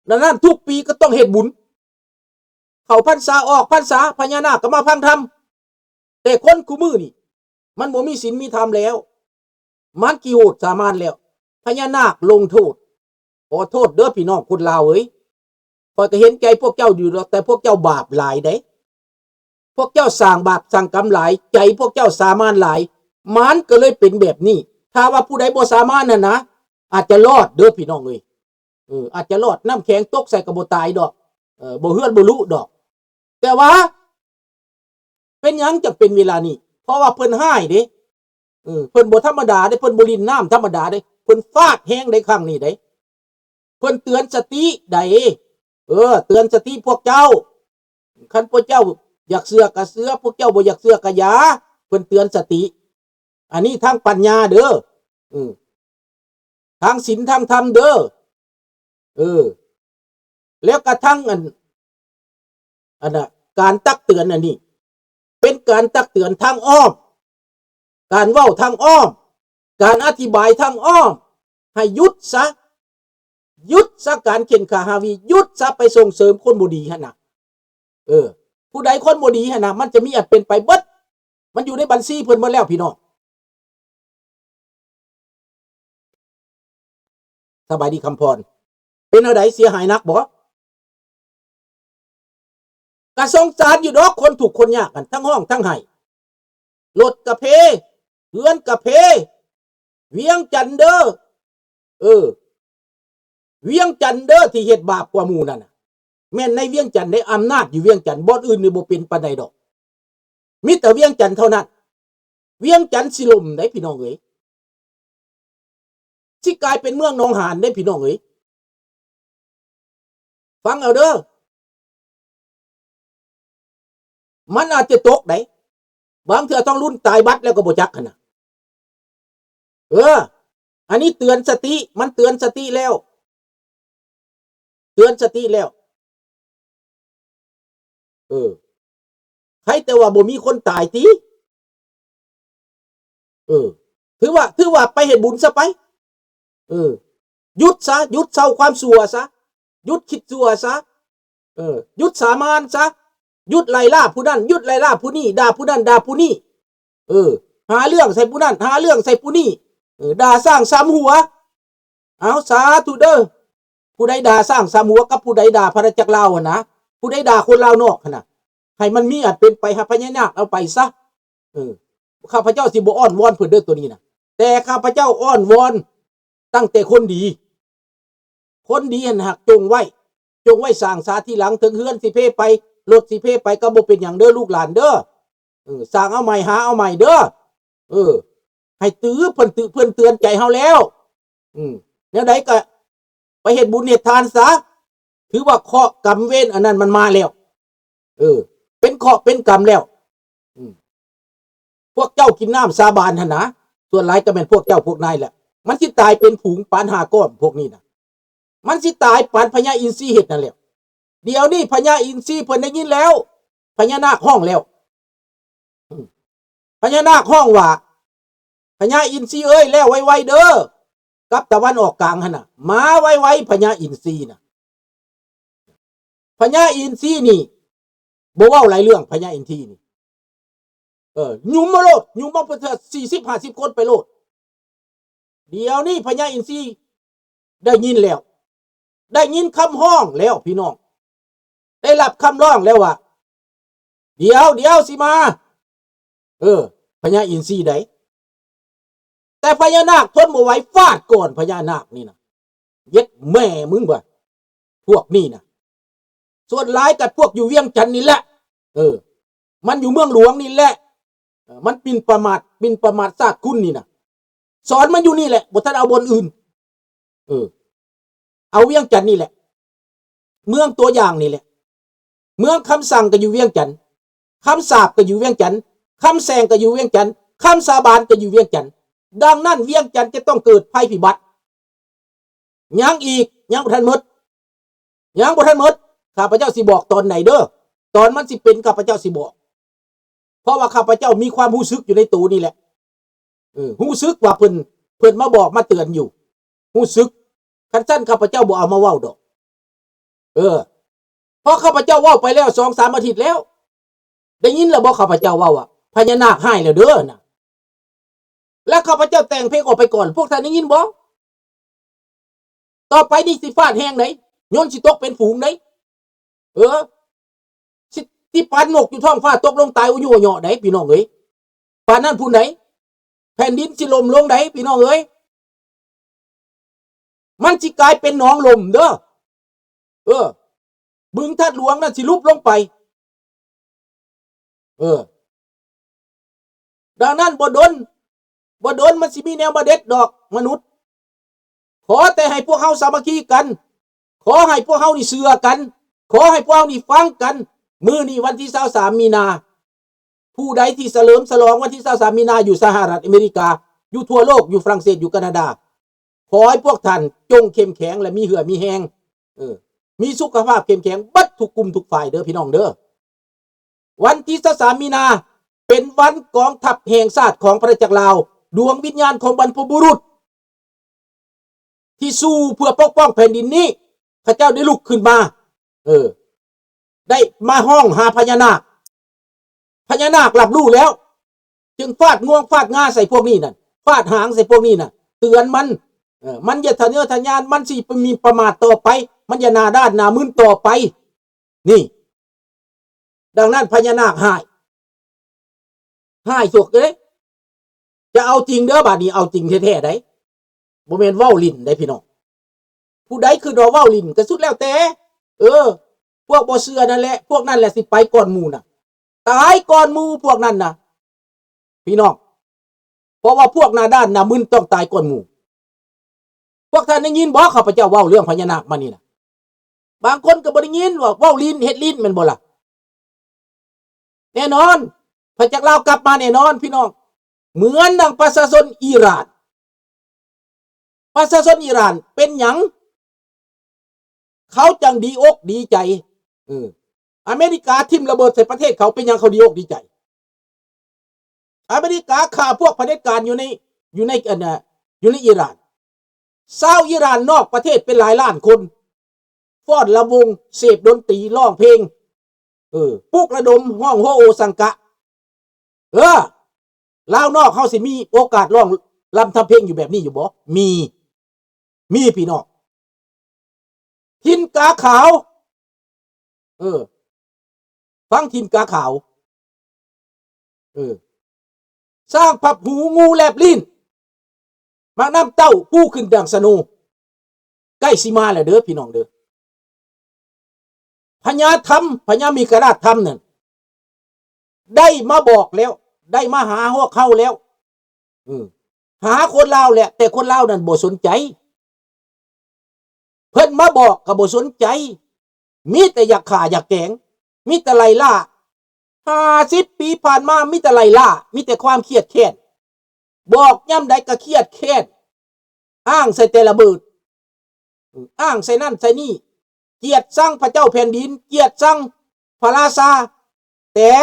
ດັ່ງນັ້ນທຸກປີກໍຕ້ອງເຮັດບຸນ ເຂົ້າພັນສາອອກພັນສາ ພະຍານາກກໍມາຟັງທຳ. ແຕ່ຄົນຄູ່ມື້ນີ້ ມັນບໍ່ມີສິນມີທຳແລ້ວ ມັນຂີ້ໂຫດສາມານແລ້ວ ພະຍານາກລົງໂທດ. ຂໍໂທດເດີພີ່ນ້ອງຄົນລາວເອີຍ ຂ້ອຍກໍເຫັນໃຈພວກເຈົ້າຢູ່ດອກ ແຕ່ພວກເຈົ້າບາບຫຼາຍເດ້. ພວກເຈົ້າສ້າງບາບສ້າງກຳຫຼາຍ ໃຈພວກເຈົ້າສາມານຫຼາຍ ມັນກໍເລີຍເປັນແບບນີ້. ຖ້າວ່າຜູ້ໃດບໍ່ສາມານຫັ້ນນະ ອາດຈະລອດເດີພີ່ນ້ອງເອີຍ ເອີ ອາດຈະລອດ ນ້ຳແຂງຕົກໃສ່ກໍບໍ່ຕາຍດອກ ເອີ ບໍ່ເຮືອນບໍ່ລຸດອກ. ແຕ່ວ່າເປັນຫຍັງຈັ່ງເປັນເວລານີ້? ເພາະວ່າເພິ່ນຮ້າຍເດ້ ເອີ ເພິ່ນບໍ່ທຳມະດາເດ້ ເພິ່ນບໍ່ຫຼິ້ນນ້ຳທຳມະດາເດ້ ເພິ່ນຟາດແຮງໃດຄັ້ງນີ້ໃດ. ເພິ່ນເຕືອນສະຕິໃດ ເອີ ເຕືອນສະຕິພວກເຈົ້າ. ຄັນພວກເຈົ້າຢາກເຊື່ອກໍເຊື່ອ ພວກເຈົ້າບໍ່ຢາກເຊື່ອກໍຢ່າ ເພິ່ນເຕືອນສະຕິ. ອັນນີ້ທາງປັນຍາເດີ ເອີ ທາງສິນທາງທຳເດີ ເອີ ແລ້ວກະທັງອັນ ອັນນະ ການຕັກເຕືອນອັນນີ້ ເປັນການຕັກເຕືອນທາງອ້ອມ ການເວົ້າທາງອ້ອມ ການອະທິບາຍທາງອ້ອມ ໃຫ້ຢຸດຊະ ຢຸດຊະການເຂັ່ນຂ້າຮາວີ ຢຸດຊະ ໄປສົ່ງເສີມຄົນບໍ່ດີຫັ້ນນະ. ເອີ ຜູ້ໃດຄົນບໍ່ດີຫັ້ນນະ ມັນຈະມີອັນເປັນໄປເບິດ ມັນຢູ່ໃນບັນຊີເພິ່ນໝົດແລ້ວພີ່ນ້ອງ. ສະບາຍດີຄຳພອນ ເປັນແນວໃດ ເສຍຫາຍໜັກບໍ່? ກະສົງສານຢູ່ດອກ ຄົນທຸກຄົນຍາກຫັ້ນ ທັງຮ້ອງທັງໄຫ້ ລົດກະເພ ເຮືອນກະເພ ວຽງຈັນເດີ ເອີ ວຽງຈັນເດີທີ່ເຮັດບາບກວ່າໝູ່ນັ້ນນະ ແມ່ນໃນວຽງຈັນເດ້ ອຳນາດຢູ່ວຽງຈັນ ບ່ອນອື່ນນີ້ບໍ່ເປັນປານໃດດອກ ມີແຕ່ວຽງຈັນເທົ່ານັ້ນ. ວຽງຈັນຊິລົ້ມເດ້ພີ່ນ້ອງເອີຍ ຊິກາຍເປັນເມືອງໜອງຫານເດ້ພີ່ນ້ອງເອີຍ. ຟັງເອົາເດີ ມັນອາດຈະຕົກໃດ໋ ບາງເທື່ອທອງລຸນຕາຍບັດແລ້ວກໍບໍ່ຈັກຫັ້ນນະ. ເອີ ອັນນີ້ເຕືອນສະຕິ ມັນເຕືອນສະຕິແລ້ວ ເຕືອນສະຕິແລ້ວ. ເອີ ໃຄແຕ່ວ່າບໍ່ມີຄົນຕາຍຕິ. ເອີ ຖືວ່າ ຖືວ່າໄປເຮັດບຸນຊະໄປ. ເອີ ຢຸດຊະ ຢຸດເຊົາຄວາມຊົ່ວຊະ ຢຸດຄິດຊົ່ວຊະ. ເອີ ຢຸດສາມານຊະ ຢຸດໄລ່ລ່າຜູ້ນັ້ນ ຢຸດໄລ່ລ່າຜູ້ນີ້ ດ່າຜູ້ນັ້ນ ດ່າຜູ້ນີ້. ເອີ ຫາເລື່ອງໃສ່ຜູ້ນັ້ນ ຫາເລື່ອງໃສ່ຜູ້ນີ້. ເອີ ດ່າຊ້າງສາມຫົວ. ເອົາ ສາທຸເດີ ຜູ້ໃດດ່າຊ້າງສາມຫົວກັບຜູ້ໃດດ່າພະນາຈັກລາວຫັ້ນນະ ຜູ້ໃດດ່າຄົນລາວນອກຫັ້ນນະ ໃຫ້ມັນມີອັນເປັນໄປ ໃຫ້ພະຍານາກເອົາໄປຊະ. ເອີ ຂ້າພະເຈົ້າຊິບໍ່ອ້ອນວອນເພິ່ນເດີໂຕນີ້ນະ ແຕ່ຂ້າພະເຈົ້າອ້ອນວອນຕັ້ງແຕ່ຄົນດີ. ຄົນດີຫັ້ນຫາກຈົ່ງໄວ້ ຈົ່ງໄວ້ສ້າງສາທີຫຼັງ ເຖິງເຮືອນຊິເພໄປ ລົດຊິເພໄປກໍບໍ່ເປັນຫຍັງເດີລູກຫຼານເດີ. ເອີ ສ້າງເອົາໃໝ່ ຫາເອົາໃໝ່ເດີ. ເອີ ໃຫ້ຕື້ເພິ່ນ ຕື່ ເພິ່ນເຕືອນໃຈເຮົາແລ້ວ. ອືມ ແນວໃດກໍໄປເຮັດບຸນເຮັດທານຊະ ຖືວ່າເຄາະກຳເວນອັນນັ້ນມັນມາແລ້ວ. ເອີ ເປັນເຄາະເປັນກຳແລ້ວ. ອືມ ພວກເຈົ້າກິນນ້ຳສາບານຫັ້ນນະ ສ່ວນຫຼາຍກໍແມ່ນພວກເຈົ້າພວກນາຍແຫຼະ. ມັນຊິຕາຍເປັນຝູງປານຫ້າກ້ອມພວກນີ້ນະ ມັນຊິຕາຍປານພະຍາອິນຊີເຮັດນັ້ນແຫຼະ. ດຽວນີ້ພະຍາອິນຊີເພິ່ນໄດ້ຍິນແລ້ວ ພະຍານາກຮ້ອງແລ້ວ. ອືມ ພະຍານາກຮ້ອງວ່າ ພະຍາອິນຊີເອີຍ ແລ້ວໄວໆເດີ ກັບຕາວັນອອກກາງຫັ້ນນະ ມາໄວໆ ພະຍາອິນຊີນະ. ພະຍາອິນຊີນີ້ບໍ່ເວົ້າຫຼາຍເລື່ອງ ພະຍາອິນຊີນີ້. ເອີ ຫຍຸມມາໂລດ ຫຍຸມມາເພິ່ນເທື່ອສີ່ສິບຫ້າສິບຄົນໄປໂລດ. ດຽວນີ້ພະຍາອິນຊີໄດ້ຍິນແລ້ວ ໄດ້ຍິນຄຳຮ້ອງແລ້ວພີ່ນ້ອງ ໄດ້ຮັບຄຳຮ້ອງແລ້ວວ່າ ດຽວ ດຽວຊິມາ. ເອີ ພະຍາອິນຊີໃດ ແຕ່ພະຍານາກທົນບໍ່ໄຫວ ຟາດກ່ອນພະຍານາກນີ້ນະ. ເຢັດແມ່ມຶງວ່າ ພວກນີ້ນະ ສ່ວນຫຼາຍກໍພວກຢູ່ວຽງຈັນນີ້ແຫຼະ. ເອີ ມັນຢູ່ເມືອງຫຼວງນີ້ແຫຼະ. ເອີ ມັນໝິ່ນປະໝາດ ໝິ່ນປະໝາດຊາດຄຸນນີ້ນະ ສອນມັນຢູ່ນີ້ແຫຼະ ບໍ່ທັນເອົາບ່ອນອື່ນ. ເອີ ເອົາວຽງຈັນນີ້ແຫຼະ ເມືອງຕົວຢ່າງນີ້ແຫຼະ. ເມືອງຄຳສັ່ງກໍຢູ່ວຽງຈັນ ຄຳສາບກໍຢູ່ວຽງຈັນ ຄຳແຊ່ງກໍຢູ່ວຽງຈັນ ຄຳສາບານກໍຢູ່ວຽງຈັນ. ດັ່ງນັ້ນວຽງຈັນຈະຕ້ອງເກີດໄພພິບັດ. ຍັງອີກ ຍັງບໍ່ທັນໝົດ ຍັງບໍ່ທັນໝົດ. ຂ້າພະເຈົ້າຊິບອກຕອນໃດເດີ ຕອນມັນຊິເປັນ ຂ້າພະເຈົ້າຊິບອກ ເພາະວ່າຂ້າພະເຈົ້າມີຄວາມຮູ້ສຶກຢູ່ໃນໂຕນີ້ແຫຼະ. ເອີ ຮູ້ສຶກວ່າເພິ່ນ ເພິ່ນມາບອກມາເຕືອນຢູ່ ຮູ້ສຶກ. ຄັນຊັ້ນຂ້າພະເຈົ້າບໍ່ເອົາມາເວົ້າດອກ. ເອີ ເພາະຂ້າພະເຈົ້າເວົ້າໄປແລ້ວສອງສາມອາທິດແລ້ວ ໄດ້ຍິນແລ້ວບໍ່ ຂ້າພະເຈົ້າເວົ້າວ່າພະຍານາກຮ້າຍແລ້ວເດີນະ ແລະ ຂ້າພະເຈົ້າແຕ່ງເພງອອກໄປກ່ອນ ພວກທ່ານໄດ້ຍິນບໍ່? ຕໍ່ໄປນີ້ຊິຟາດແຮງໃດ ຍົນຊິຕົກເປັນຝູງໃດ ເອີ ຊິ ຊິປານນົກຢູ່ທ້ອງຟ້າຕົກລົງຕາຍອຸຍຸອະເຍາະໃດ ພີ່ນ້ອງເອີຍ ປານນັ້ນພຸ້ນໃດ ແຜ່ນດິນຊິລົ້ມລົງໃດ ພີ່ນ້ອງເອີຍ ມັນຊິກາຍເປັນໜອງລົມເດີ ເອີ ບຶງທາດຫຼວງນັ້ນຊິຫຼຸບລົງໄປ ເອີ ດັ່ງນັ້ນບໍ່ດົນ ບໍ່ດົນມັນຊິມີແນວມາເດັດດອກມະນຸດ ຂໍແຕ່ໃຫ້ພວກເຮົາສາມັກຄີກັນ ຂໍໃຫ້ພວກເຮົານີ້ເຊື່ອກັນ ຂໍໃຫ້ພວກເຮົານີ້ຟັງກັນ ມື້ນີ້ວັນທີຊາວສາມມີນາ ຜູ້ໃດທີ່ສະເຫຼີມສະຫຼອງວັນທີຊາວສາມມີນາຢູ່ສະຫະລັດອາເມລິກາ ຢູ່ທົ່ວໂລກ ຢູ່ຝຣັ່ງເສດ ຢູ່ການາດາ ຂໍໃຫ້ພວກທ່ານຈົ່ງເຂັ້ມແຂງ ແລະ ມີເຫື່ອມີແຮງ ເອີ ມີສຸຂະພາບເຂັ້ມແຂງເບິດທຸກກຸ່ມທຸກຝ່າຍເດີພີ່ນ້ອງເດີ. ວັນທີຊາວສາມມີນາ ເປັນວັນກອງທັບແຫ່ງຊາດຂອງອານາຈັກລາວ, ດວງວິນຍານຂອງບັນພະບຸລຸດທີ່ສູ້ເພື່ອປົກປ້ອງແຜ່ນດິນນີ້ ເຂົາເຈົ້າໄດ້ລຸກຂຶ້ນມາ ເອີ ໄດ້ມາຮ້ອງຫາພະຍານາກ. ພະຍານາກຮັບຮູ້ແລ້ວ ຈຶ່ງຟາດງວງຟາດງາໃສ່ພວກນີ້ນັ້ນ ຟາດຫາງໃສ່ພວກນີ້ນັ້ນ ເຕືອນມັນ ເອີ ມັນຢ່າທະເຍີທະຍານ ມັນຊິມີປະໝາດຕໍ່ໄປ ມັນຢ່າໜ້າດ້ານໜ້າມຶນຕໍ່ໄປ ນີ້. ດັ່ງນັ້ນພະຍານາກຮ້າຍ ຮ້າຍສຸດເດ້ ຈະເອົາຈິງເດີ ບາດນີ້ເອົາຈິງແທ້ໆໃດ໋ ບໍ່ແມ່ນເວົ້າຫຼິ້ນໃດ໋ພີ່ນ້ອງ. ຜູ້ໃດຄິດວ່າເວົ້າຫຼິ້ນກໍສຸດແລ້ວແຕ່ ເອີ ພວກບໍ່ເຊື່ອນັ້ນແຫຼະ ພວກນັ້ນແຫຼະຊິໄປກ່ອນໝູ່ນະ ຕາຍກ່ອນໝູ່ພວກນັ້ນນະ ພີ່ນ້ອງ ເພາະວ່າພວກໜ້າດ້ານໜ້າມຶນຕ້ອງຕາຍກ່ອນໝູ່. ພວກທ່ານໄດ້ຍິນບໍ່ ຂ້າພະເຈົ້າເວົ້າເລື່ອງພະຍານາກມານີ້ນະ? ບາງຄົນກໍບໍ່ໄດ້ຍິນ ວ່າເວົ້າຫຼິ້ນເຮັດຫຼິ້ນແມ່ນບໍ່ລະ? ແນ່ນອນ ພະຈັກລາວກັບມາແນ່ນອນພີ່ນ້ອງ ເໝືອນດັ່ງປະຊາຊົນອີຣານ. ປະຊາຊົນອີຣານເປັນຫຍັງເຂົາຈັ່ງດີອົກດີໃຈ? ເອີ ອາເມລິກາຖິ້ມລະເບີດໃສ່ປະເທດເຂົາ ເປັນຫຍັງເຂົາດີອົກດີໃຈ? ອາເມລິກາຂ້າພວກຜະເດັດການຢູ່ໃນ ຢູ່ໃນ ອັນນ່າ ຢູ່ໃນອີຣານ. ຊາວອີຣານນອກປະເທດເປັນຫຼາຍລ້ານຄົນ ຟ້ອນລຳວົງ ເສບດົນຕີ ຮ້ອງເພງ ເອີ ປຸກລະດົມຮ້ອງໂຮໂອສັງກະ. ເອີ ລາວນອກເຮົາຊິມີໂອກາດຮ້ອງລຳທຳເພງຢູ່ແບບນີ້ຢູ່ບໍ່? ມີ ມີພີ່ນ້ອງ. ຖິ່ນກາຂາວ ເອີ ຝັ່ງຖິ່ນກາຂາວ ເອີ ຊ້າງພັບຫູ ງູແລບລີ້ນ ໝາກນ້ຳເຕົ້າຟູຂຶ້ນດັ່ງສະໂນ ໃກ້ຊິມາແລ້ວເດີພີ່ນ້ອງເດີ. ພະຍາທຳ ພະຍາເມກະລາດທຳນັ້ນ ໄດ້ມາບອກແລ້ວ ໄດ້ມາຫາພວກເຮົາແລ້ວ ເອີ ຫາຄົນລາວແຫຼະ ແຕ່ຄົນລາວນັ້ນບໍ່ສົນໃຈ. ເພິ່ນມາບອກກໍບໍ່ສົນໃຈ ມີແຕ່ຢາກຂ້າຢາກແກງ ມີແຕ່ໄລ່ລ່າ. ຫ້າສິບປີຜ່ານມາມີແຕ່ໄລ່ລ່າ ມີແຕ່ຄວາມຄຽດແຄ້ນ ບອກຍາມໃດກໍຄຽດແຄ້ນ ອ້າງໃສ່ແຕ່ລະເບີດ ອ້າງໃສ່ນັ້ນໃສ່ນີ້ ກຽດຊັງພະເຈົ້າແຜ່ນດິນ ກຽດຊັງພະລາຊາ ແຕ່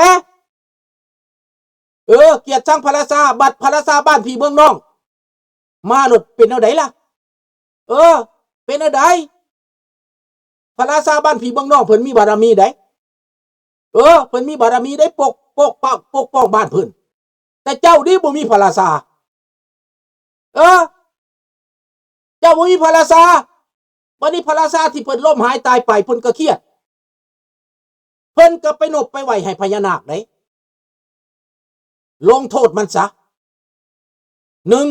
ເອີ ກຽດຊັງພະລາຊາ ບັດພະລາຊາບ້ານພີ່ເມືອງນ້ອງມາໂລດ ເປັນແນວໃດລະ? ເອີ ເປັນແນວໃດ? ພະລາຊາບ້ານພີ່ເມືອງນ້ອງເພິ່ນມີບາລະມີໃດ໋ ເອີ ເພິ່ນມີບາລະມີໃດ໋ ປົກ ປົກປັກ ປົກປ້ອງບ້ານເພິ່ນ ແຕ່ເຈົ້ານີ້ບໍ່ມີພະລາຊາ ເອີ ເຈົ້າບໍ່ມີພະລາຊາ. ບັດນີ້ພະລາຊາທີ່ເພິ່ນລົ້ມຫາຍຕາຍໄປ ເພິ່ນກໍຄຽດ ເພິ່ນກໍໄປນົບໄປໄຫວ້ໃຫ້ພະຍານາກເດ້ ລົງໂທດມັນຊະ. ໜຶ່ງ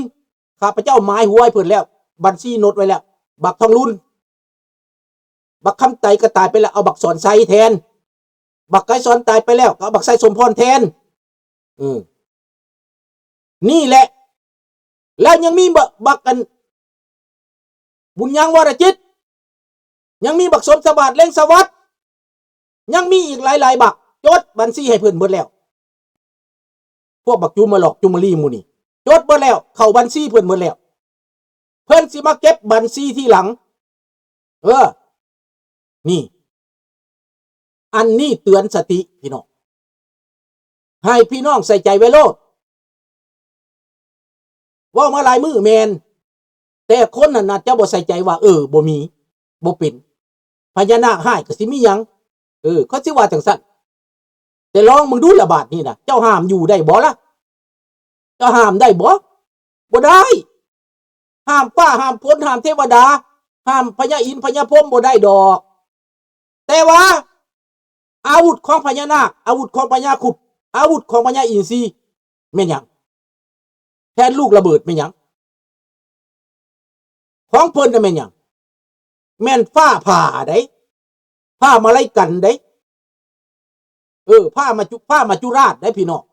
ຂ້າພະເຈົ້າໝາຍຫົວໃຫ້ເພິ່ນແລ້ວ ບັນຊີໂນດໄວ້ແລ້ວ ບັກທອງລຸນ ບັກຄຳໄຕກໍຕາຍໄປແລ້ວ ເອົາບັກສອນໄຊແທນ ບັກໄກສອນຕາຍໄປແລ້ວ ກໍເອົາບັກໄຊສົມພອນແທນ. ເອີ ນີ້ແຫຼະ ແລ້ວຍັງມີບັກ ບັກອັນ ບຸນຍັງ ວໍລະຈິດ ຍັງມີບັກສົມສະບາດ ເລັງສະຫວັດ ຍັງມີອີກຫຼາຍໆບັກ ຈົດບັນຊີໃຫ້ເພິ່ນເບິດແລ້ວ. ພວກບັກຈູມມະຫຼອກຈູມມະລີໝູ່ນີ້ ຈົດເບິດແລ້ວ ເຂົ້າບັນຊີເພິ່ນເບິດແລ້ວ ເພິ່ນຊິມາເກັບບັນຊີທີຫຼັງ. ເອີ ນີ້ ອັນນີ້ເຕືອນສະຕິພີ່ນ້ອງ ໃຫ້ພີ່ນ້ອງໃສ່ໃຈໄວ້ໂລດ. ເວົ້າມາຫຼາຍມື້ແມ່ນ ແຕ່ຄົນນັ້ນອາດຈະບໍ່ໃສ່ໃຈວ່າ ເອີ ບໍ່ມີ ບໍ່ເປັນ. ພະຍານາກຮ້າຍກໍຊິມີຫຍັງ? ເອີ ເຂົາຊິວ່າຈັ່ງຊັ້ນ. ແຕ່ລອງເບິ່ງດູລະບາດນີ້ນະ ເຈົ້າຫ້າມຢູ່ໄດ້ບໍ່ລະ? ເຈົ້າຫ້າມໄດ້ບໍ່? ບໍ່ໄດ້. ຫ້າມຟ້າ ຫ້າມຝົນ ຫ້າມເທວະດາ ຫ້າມພະຍາອິນພະຍາພົມບໍ່ໄດ້ດອກ. ແຕ່ວ່າອາວຸດຂອງພະຍານາກ ອາວຸດຂອງພະຍາຄຸດ ອາວຸດຂອງພະຍາອິນຊີແມ່ນຫຍັງ? ແທນລູກລະເບີດແມ່ນຫຍັງ? ຂອງເພິ່ນນະແມ່ນຫຍັງ? ແມ່ນຟ້າຜ່າໃດ໋ ຟ້າມະໄລກັນໃດ໋ ເອີ ຟ້າມະຈຸ ຟ້າມະຈຸລາດໃດ໋ພີ່ນ້ອງ.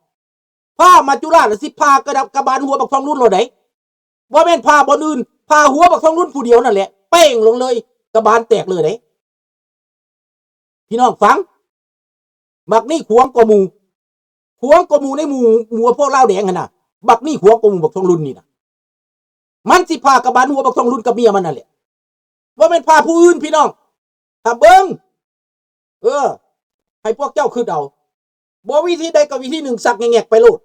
ຟ້າມະຈຸລາດລະຊິຜ່າກະດັບກະບານຫົວບັກທອງລຸນໂລດໃດ໋. ບໍ່ແມ່ນຜ່າບ່ອນອື່ນ ຜ່າຫົວບັກທອງລຸນຜູ້ດຽວນັ້ນແຫຼະ ເປ້ງລົງເລີຍ ກະບານແຕກເລີຍໃດ໋. ພີ່ນ້ອງຟັງ ບັກນີ້ຂວາງກວ່າໝູ່ ຂວາງກວ່າໝູ່ໃນໝູ່ ໝູ່ພວກລາວແດງຫັ້ນນະ. ບັກນີ້ຂວາງກວ່າໝູ່ ບັກທອງລຸນນີ້ນະ. ມັນຊິຜ່າກະບານຫົວບັກທອງລຸນກັບເມຍມັນນັ້ນແຫຼະ ບໍ່ແມ່ນຜ່າຜູ້ອື່ນພີ່ນ້ອງ. ຖ້າເບິ່ງ ເອີ ໃຫ້ພວກເຈົ້າຄິດເອົາ ບໍ່ວິທີໃດກໍວິທີໜຶ່ງ ສັກແງກໆໄປໂລດ.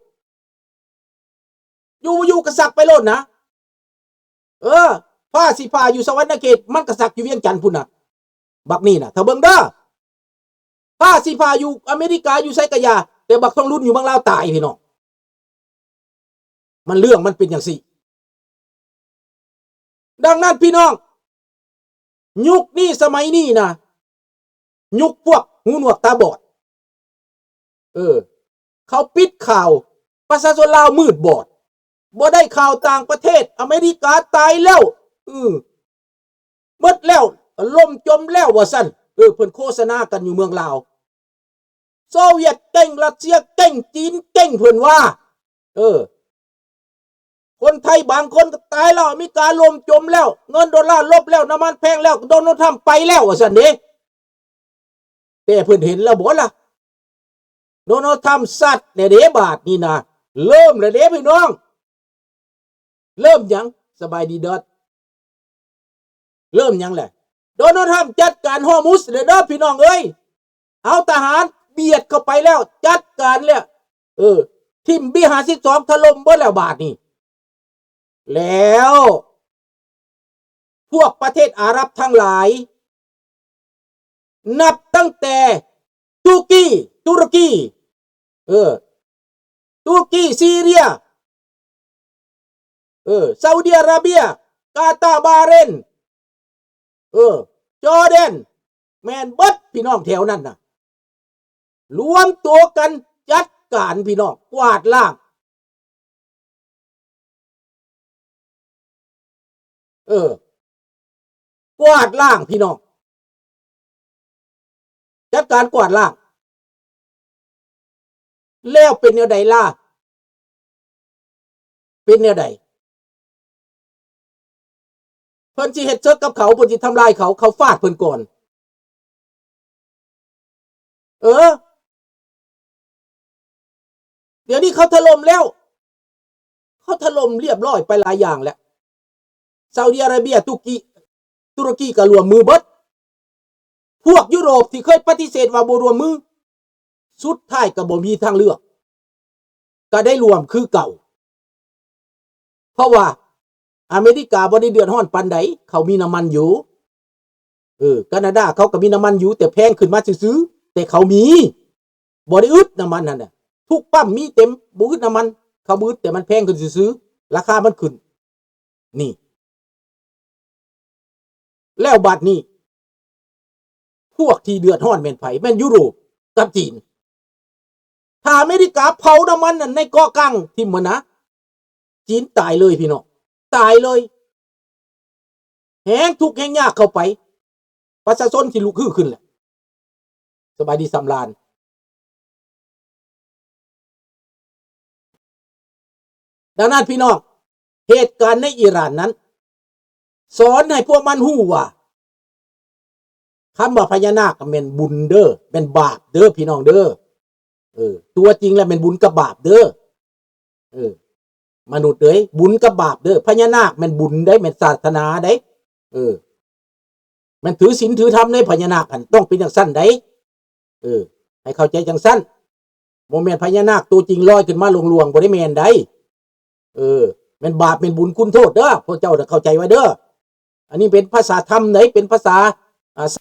ຢູ່ບໍ່ຢູ່ກໍສັກໄປໂລດນະ. ເອີ ພ້າຊິຜ່າຢູ່ສະຫວັນນະເຂດ ມັນກໍສັກຢູ່ວຽງຈັນພຸ້ນນະ. ບັກນີ້ນະ ຖ້າເບິ່ງເດີ ພ້າຊິຜ່າຢູ່ອາເມລິກາ ຢູ່ໃສກໍຢ່າ ແຕ່ບັກທອງລຸນຢູ່ເມືອງລາວຕາຍພີ່ນ້ອງ. ມັນເລື່ອງມັນເປັນຈັ່ງຊີ້. ດັ່ງນັ້ນພີ່ນ້ອງ ຍຸກນີ້ສະໄໝນີ້ນະ ຍຸກພວກຫູໜວກຕາບອດ ເອີ ເຂົາປິດຂ່າວ ປະຊາຊົນລາວມືດບອດ ບໍ່ໄດ້ຂ່າວຕ່າງປະເທດ ອາເມລິກາຕາຍແລ້ວ ເອີ ໝົດແລ້ວ ລ່ມຈົມແລ້ວວ່າຊັ້ນ. ເອີ ເພິ່ນໂຄສະນາກັນຢູ່ເມືອງລາວ ໂຊວຽດເກັ່ງ ຣັດເຊຍເກັ່ງ ຈີນເກັ່ງ ເພິ່ນວ່າ ເອີ ຄົນໄທບາງຄົນກໍຕາຍແລ້ວ ອາເມລິກາລົ້ມຈົມແລ້ວ ເງິນໂດລາລົບແລ້ວ ນ້ຳມັນແພງແລ້ວ ໂດນັລທຳໄປແລ້ວວ່າຊັ້ນເດ້. ແຕ່ເພິ່ນເຫັນແລ້ວບໍ່ລະ? ໂດນັລທຳຊັດແລ້ວເດ້ ບາດນີ້ນະ ເລີ່ມແລ້ວເດ້ພີ່ນ້ອງ. ເລີ່ມຫຍັງ? ສະບາຍດີດອດ ເລີ່ມຫຍັງແຫຼະ? ໂດນັລທຳຈັດການຮອມຸສແລ້ວເດີພີ່ນ້ອງເອີຍ. ເອົາທະຫານບຽດເຂົ້າໄປແລ້ວ ຈັດການແລ້ວ ເອີ ຖິ້ມບີຫ້າສິບສອງຖະຫຼົ່ມເບິດແລ້ວບາດນີ້. ແລ້ວພວກປະເທດອາຣັບທັງຫຼາຍ ນັບຕັ້ງແຕ່ຕຸກີ ຕຸລະກີ ເອີ ຕຸລະກີ ຊີເຣຍ ເອີ ຊາອຸດີອາຣາເບຍ ກາຕາ ບາເຣນ ເອີ ຈໍແດນ ແມ່ນເບິດພີ່ນ້ອງແຖວນັ້ນນະ ລວມຕົວກັນຈັດການພີ່ນ້ອງ ກວາດລ້າງ ເອີ ກວາດລ້າງພີ່ນ້ອງ ຈັດການກວາດລ້າງ. ແລ້ວເປັນແນວໃດລະ? ເປັນແນວໃດ? ເພິ່ນຊິເຮັດເສິກກັບເຂົາ ເພິ່ນຊິທຳລາຍເຂົາ ເຂົາຟາດເພິ່ນກ່ອນ. ເອີ ດຽວນີ້ເຂົາຖະຫຼົ່ມແລ້ວ ເຂົາຖະຫຼົ່ມລຽບຮ້ອຍໄປຫຼາຍຢ່າງແລ້ວ. ຊາອຸດີອາຣາເບຍ ຕຸກີ ຕຸລະກີກໍຮ່ວມມືເບິດ. ພວກຢູໂຣບທີ່ເຄີຍປະຕິເສດວ່າບໍ່ຮ່ວມມື ສຸດທ້າຍກໍບໍ່ມີທາງເລືອກ ກໍໄດ້ຮ່ວມຄືເກົ່າ. ເພາະວ່າອາເມລິກາບໍ່ໄດ້ເດືອດຮ້ອນປານໃດ ເຂົາມີນ້ຳມັນຢູ່. ເອີ ການາດາເຂົາກໍມີນ້ຳມັນຢູ່ ແຕ່ແພງຂຶ້ນມາຊື່ໆ ແຕ່ເຂົາມີ ບໍ່ໄດ້ອຶດນ້ຳມັນຫັ້ນນະ. ທຸກປ້ຳມີເຕັມ ບໍ່ອຶດນ້ຳມັນ ເຂົາບໍ່ອຶດ ແຕ່ມັນແພງຂຶ້ນຊື່ໆ ລາຄາມັນຂຶ້ນ. ນີ້ ແລ້ວບັດນີ້ ພວກທີ່ເດືອດຮ້ອນແມ່ນໃຜ? ແມ່ນຢູໂຣບກັບຈີນ. ຖ້າອາເມລິກາເຜົານ້ຳມັນນັ້ນໃນເກາະກາງຖິ້ມຫັ້ນນະ ຈີນຕາຍເລີຍພີ່ນ້ອງ ຕາຍເລີຍ. ແຮງທຸກແຮງຍາກເຂົ້າໄປ ປະຊາຊົນຊິລຸກຮືຂຶ້ນແຫຼະ. ສະບາຍດີສຳລານ. ດັ່ງນັ້ນພີ່ນ້ອງ ເຫດການໃນອີຣານນັ້ນ ສອນໃຫ້ພວກມັນຮູ້ວ່າ ຄຳວ່າພະຍານາກກໍແມ່ນບຸນເດີ ແມ່ນບາບເດີພີ່ນ້ອງເດີ. ເອີ ຕົວຈິງແລ້ວແມ່ນບຸນກັບບາບເດີ. ເອີ ມະນຸດເອີຍ ບຸນກັບບາບເດີ. ພະຍານາກແມ່ນບຸນເດ້ ແມ່ນສາສະໜາເດ້. ເອີ ແມ່ນຖືສິນຖືທຳໃດ ພະຍານາກຫັ້ນ ຕ້ອງເປັນຈັ່ງຊັ້ນໃດ. ເອີ ໃຫ້ເຂົ້າໃຈຈັ່ງຊັ້ນ. ບໍ່ແມ່ນພະຍານາກຕົວຈິງລອຍຂຶ້ນມາຫຼວງໆ ບໍ່ໄດ້ແມ່ນໃດ. ເອີ ແມ່ນບາບແມ່ນບຸນຄຸນໂທດເດີ. ພວກເຈົ້າເຂົ້າໃຈໄວ້ເດີ. ອັນນີ້ເປັນພາສາທຳໃດ ເປັນພາສາ ອ່າ ສ